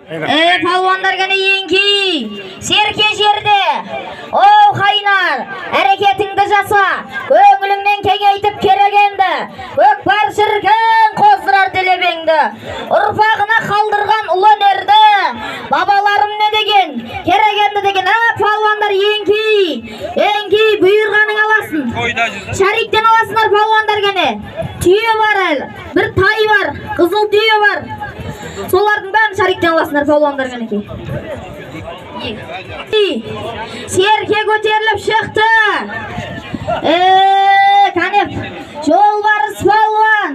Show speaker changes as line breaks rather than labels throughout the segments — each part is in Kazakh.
Палуандар кәне еңкей, серке жерде. Оу, қайнар, әрекетіңді жаса, көңіліңнен кеңейтіп керек енді. Көкпар шіркін қоздырар делебеңді. Ұрпағына қалдырған ұлы өнерді. Бабаларым не деген, керек енді деген. Палуандар еңкей, еңкей, бұйырғаның аласың. Шариктен аласыңдар палуандар кәне. Түйе бар әлі, бір тай бар, қызыл түйе бар. Солардың бәрін шариктен аласыңдар палуандар кәнекей. Серке көтеріліп шықты. Кәне, жолбарыс палуан,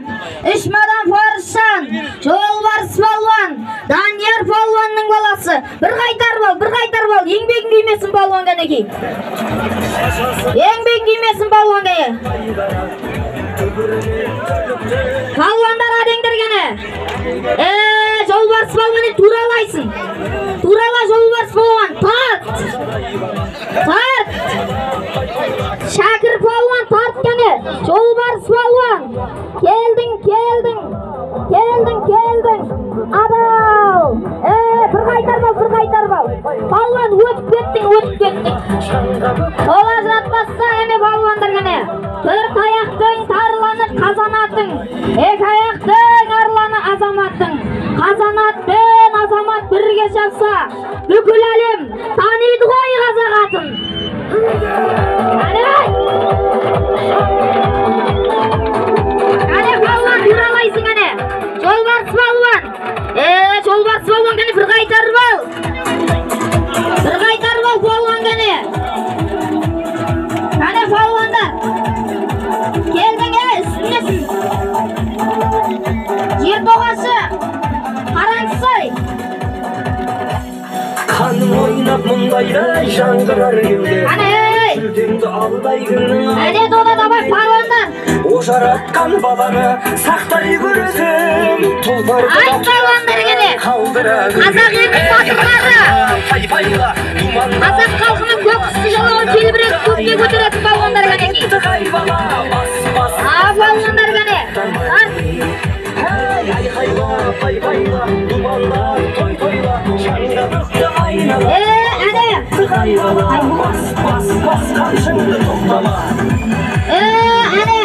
Ішмадан Фарысжан, жолбарыс палуан, Данияр палуанның баласы. Бір қайтарып ал, бір қайтарып ал, еңбегің күймесін палуан кәнекей. Еңбегің күймесін палуан кәне. Палуандар әдеңдер кәне. Жолбарыс палуаны туралайсың. Турала жолбарыс палуан, тарт. Тарт. Шәкір палуан тарт кәне. Жолбарыс палуан. Келдің, келдің. Келдің, келдің. Адал. Бір қайтарып ал, бір қайтарып ал. Палуан өтіп кеттің, өтіп кеттің. Қол ажыратпасса кәне палуандар кәне. Төрт аяқтың тарланы қазанаттың, екі аяқтың арланы азаматтың. Қазанат пен азамат бірге шапса, бүкіл әлем таниды ғой қазақ атын. Әне! Әне палуан туралайсың әне. Жолбарыс палуан. Жолбарыс палуан кәне бір қайтарып ал. Бір қайтарып ал палуан кәне. Кәне палуандар. Келдің, үстіндесің. Жер тоғашы, қараңсай.
Қаным ойнап мұндайдай жаңғырар кеуде.
Әне,
Сүлдеңді алдай күннің
әне дода давай палуандар.
О жаратқан баланы сақтай көрсін. Тұлпарды
Ай, палуандар кәне.
қалдыра
Қазақ елінің батырлары.
Пай-пайла думанда
Қазақ халқының көк құсты жалауын желбіретіп көкке көтеретін палуандар кәнекей.
Қай бала бас бас
А, палуандар кәне. Тарт.
Айқайла пай-пайла думанда той тойла шаңға бүкті айнала.
Әне.
Қай бала бас бас бас қамшыңды тоқтама.
Әне.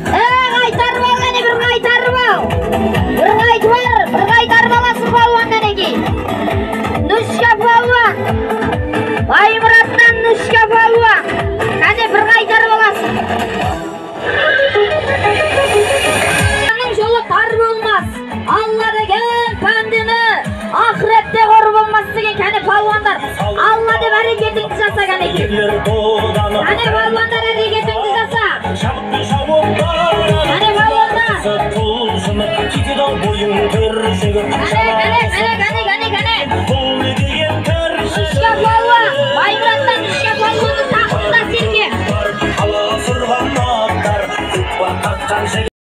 Қайтарып ал кәне, бір қайтарып ал. Бір қайтып бар, бір қайтарып аласың палуан кәнекей. Нүшка палуан. Баймұраттан Нүшка палуан. Кәне бір қайтарып аласың. Жолы тар болмас. Алла деген пәндені ақыретте қор болмас деген кәне палуандар. Алла деп әрекетіңді жаса кәнекей. Кәне палуандар әрекетіңді жаса. Кәне палуандар. Кәне, кәне, кәне, кәне, кәне, кәне.